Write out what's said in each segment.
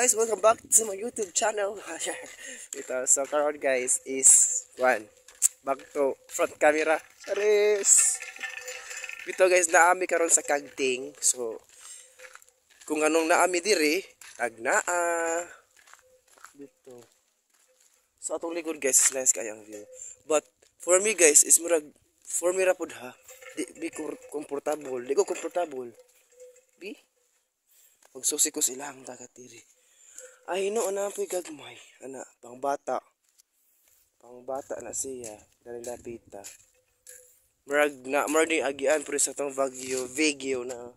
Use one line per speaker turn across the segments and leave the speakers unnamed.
Guys? Welcome back to my YouTube channel. Ito, so karon guys is one back to front camera. Charis! Ito guys, naami karon sa Kagting. So kung anong naami diri, tagnaa. Dito. So atong likod guys is nice kayang view. But for me guys is murag for me ra pud ha. Di komportable. Di ko komportable. Bi? Magsusi ko sila ang dagat diri. Ay no, ana po'y gagmay. Ana, pangbata. Pangbata na siya. Dali lapita. Murag na murag ni agian pero sa tong Baguio, Baguio na.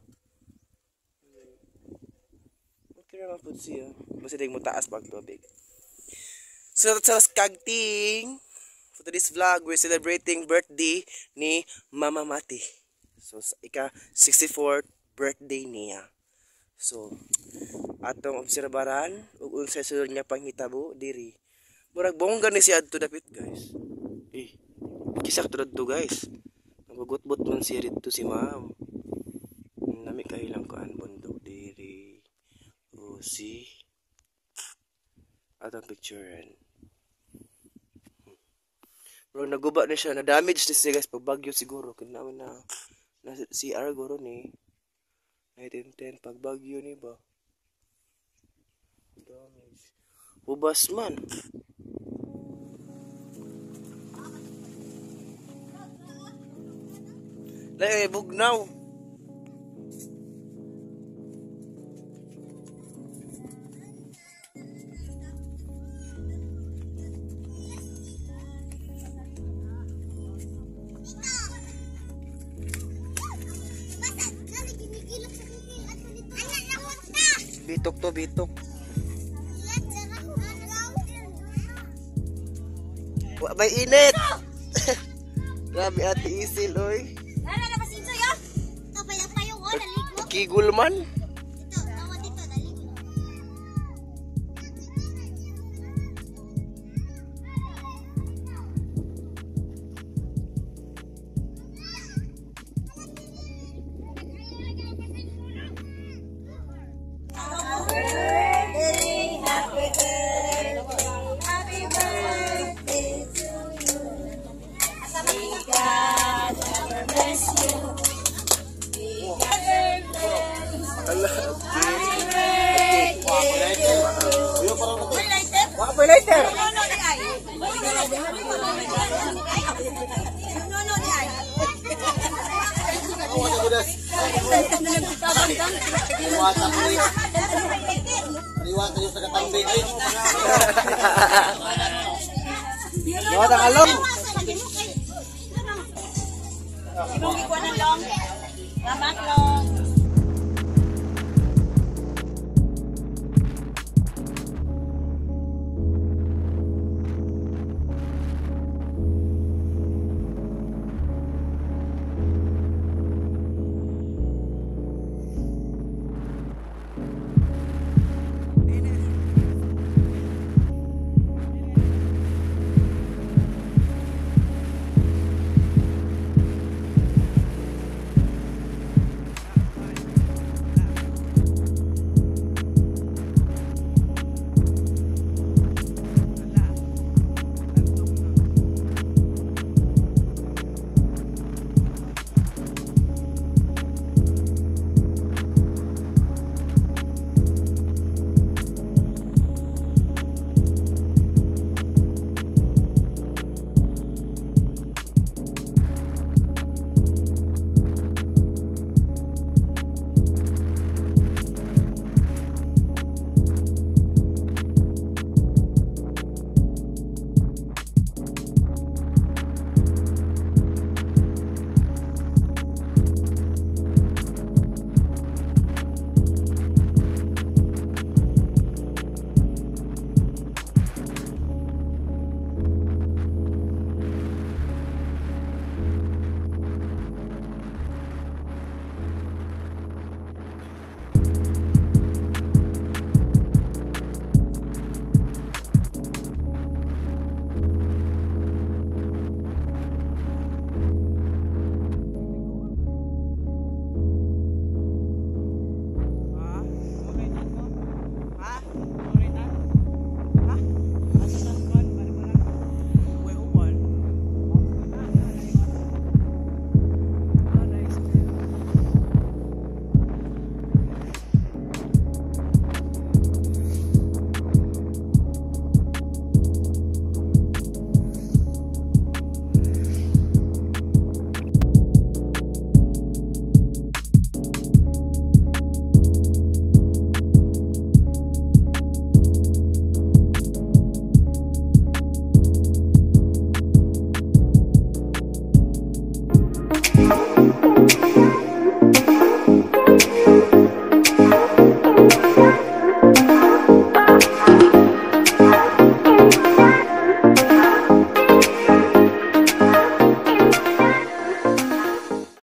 Okay ra man pud siya. Basta di mo taas pag tubig. So sa Kagting, for today's vlog, we're celebrating birthday ni Mama Mati. So ika 64th birthday niya. So atong obserbaran ug unsay sulod niya panghitabo diri. Murag bongga ni siya adto dapit guys. Eh, kisak to dadto guys. Nagugutbot man siya didto si ma'am. Nami kay lang kuan bundok diri. O si atong picturean. Murag naguba na siya, na-damage ni siya guys pag bagyo siguro kay naman na na CR guro ni 1910 pag bagyo ni ba. Damage. Ubas man. Lay bugnaw. Bitok to, bitok. Wa may init. Grabe ate Isil oy. Kigul man. Liwat ang along.